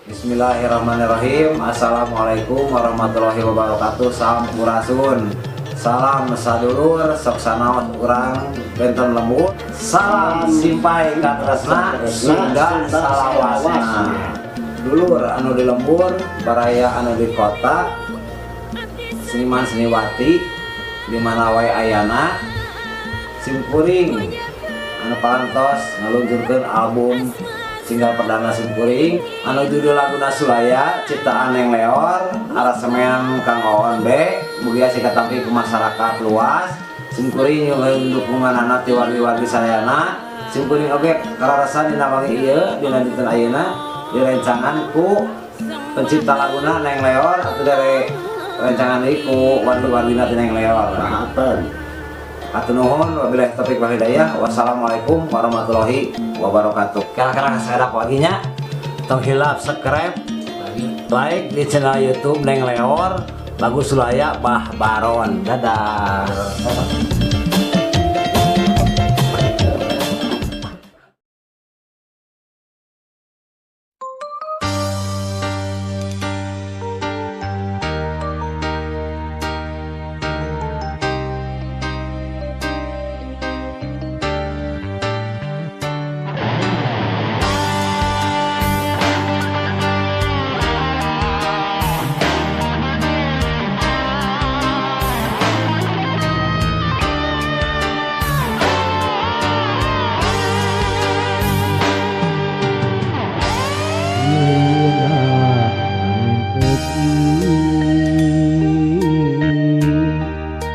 Bismillahirrahmanirrahim. Assalamualaikum warahmatullahi wabarakatuh. Sampurasun. Salam sadulur, sok sanaos urang benten lembur. Salam simpai katresna Sunda salawasna. Dulur anu di lembur, baraya anu di kota, seniman seniwati di mana wae ayana, simkuring anu parantos ngaluncurkeun album single perdana simkuring anu judul laguna Sulaya ciptaan Neng Leor, aransemen Kang Oon B, mugia katampi ke masyarakat luas. Simkuring nyuhun dukungan ti wargi-wargi sadayana. Simkuring oge kararasan dina wangi ieu dina dinten ayeuna direncangan ku pencipta laguna Neng Leor atau dari rencangan deui ku wargi-wargina ti Neng Leor. Maafan. Hatur nuhun, wabillahi taufik wal hidayah. Wassalamualaikum warahmatullahi wabarakatuh. Kira-kira sakedap waginya tong hilap subscribe, like di channel YouTube Neng Leor, lagu Sulaya Bah Baron. Dadah.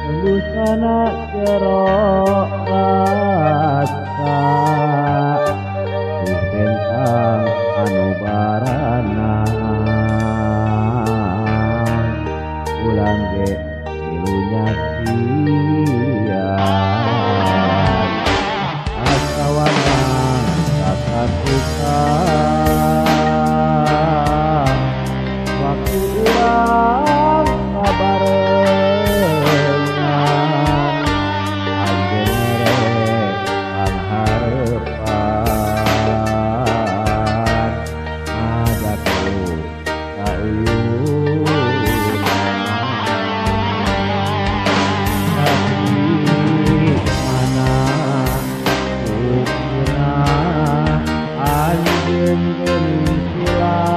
Tembusana jero rasa tentang anu barana ulang ge milu nyaksian asawana kata waktu urang kabarengan anjeun mere pangharepan ngajak ku kauyunan tapi mana ukirna anjeun geuning silap.